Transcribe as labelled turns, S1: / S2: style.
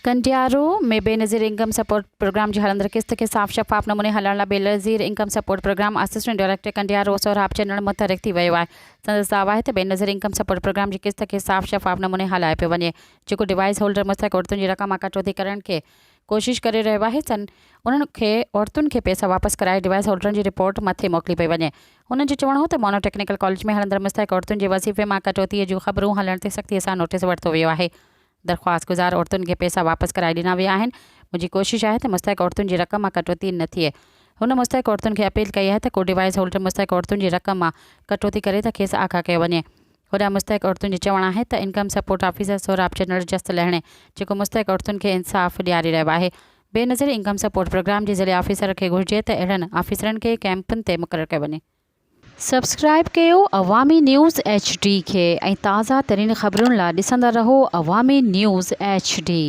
S1: Kandiaro ۾ Benazir income support programme جي هلندڙ قسط کي صاف شفاف نموني هلائڻ لاء Benazir income support programme assistant director Kandiaro Sohrab Channar متحرڪ ٿي ويو آهي. سندس دعويٰ آهي ته بينظير انڪم سپورٽ پروگرام جي قسط کي صاف شفاف نموني هلايو پيو وڃي جيڪو ڊوائيس هولڊر مستحق عورتن جي رقم مان ڪٽوتي ڪرڻ کي ڪوشش ڪري رهيو آهي سن انهن کي عورتن کي پئسا واپس ڪرائي ڊوائيس هولڊرن جي رپورٽ مٿي موڪلي پئي وڃي. هن جو چوڻ هو ته مونو ٽيڪنيڪل ڪاليج ۾ هلندڙ مستحق عورتن جي وظيفي مان ڪٽوتي جون خبرون هلڻ تي سختي سان نوٽيس ورتو ويو آهي. درخواست گذار عورتن کي پئسا واپس ڪرائي ڏنا ويا آهن، منهنجي ڪوشش آهي ته مستحق عورتن جي رقم مان ڪٽوتي نه ٿئي. هن مستحق عورتن کي اپيل ڪئي آهي ته ڪو ڊوائيس هولڊر مستحق عورتن جي رقم مان ڪٽوتي ڪري ته کيس آگاهه ڪيو وڃي. هوڏانهن مستحق عورتن جو چوڻ آهي ته income support officer Sohrab Channar جست لهڻي جيڪو مستحق عورتن کي انصاف ڏياري رهيو آهي. بينظير انڪم سپورٽ پروگرام جي ضلعي آفيسر کي گهرجي ته اهڙن آفيسرن کي ڪئمپن تي مقرر ڪيو وڃي. سبسڪرائب ڪيو عوامي نيوز ايڇ ڊي کي ۽ تازه ترين خبرن لا ڏسندا رهو عوامي نيوز ايڇ ڊي.